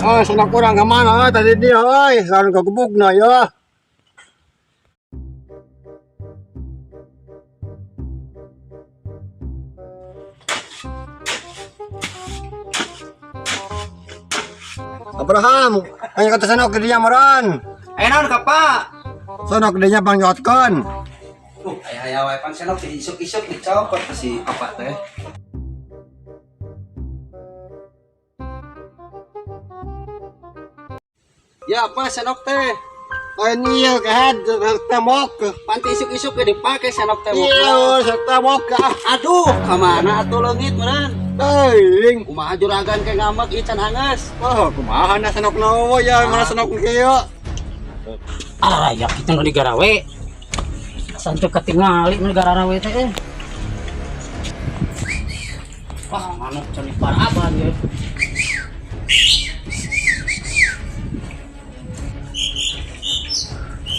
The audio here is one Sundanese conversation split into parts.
Oh, sana kurang ke mana tadi dia, oi, sekarang ke gebukna ya. Abraham, hanya kata sana ke dia meran. Eh naon ka Pak? Sana ke dia pangjotkeun. Aya aya wae pan senok di isuk-isuk dicopot si Papa teh. Ya apa senok teh? Oh, ini ya kehed tembok. Panti isuk-isuk ge dipake senok teh. Iya, tembok ah. Aduh, kamana atuh leungit meureun? Teuing. Kumaha juragan ke ngambek ieu can hangeus. Oh, kumaha na senok nawa ya, mana senok kieu. Ah, ya kita nu digarawe. Santu ketingali nu digarawe teh. Eh. Wah, manuk can diparaban ye.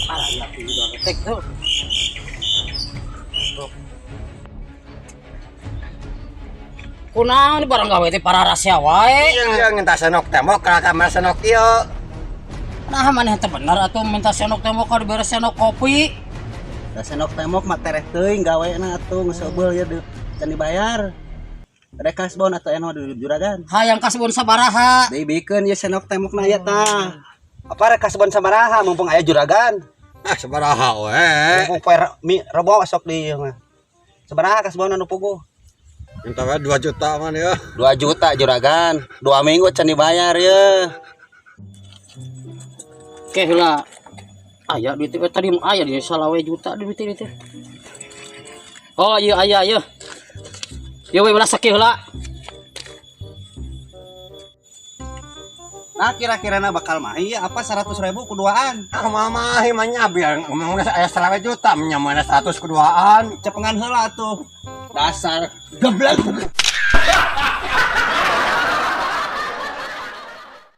Ah, ya juga ketek tuh. Kunaon di barang gawe teh para rahasia wae. Iya, minta senok tembok ka kamar senok kieu. Nah, maneh teh bener atuh minta senok tembok ka dibere senok kopi. Da senok tembok mah tereh teuing gawena atuh geus eubeul ya can dibayar. Ada kasbon atau eno di juragan. Hayang kasbon sabaraha. Dibikeun ieu senok tembokna aya tah. Apa rek kasbon sabaraha mumpung aya juragan. Ah, sabaraha we. Mumpung poe mi rebo sok di ieu mah. Sabaraha kasbon anu puguh? Minta we 2 juta man ya. 2 juta juragan. 2 minggu can dibayar ye. Oke lah. Aya duit teh tadi mah aya di salawe juta duit teh. Oh iya aya iya. Ya we belas sakit heula. Nah kira-kirana bakal mahi apa 100 ribu kuduaan. Ah, mama mah biar ngomong aya 1 juta nya mana 100 keduaan. Cepengan heula atuh. Dasar geblek.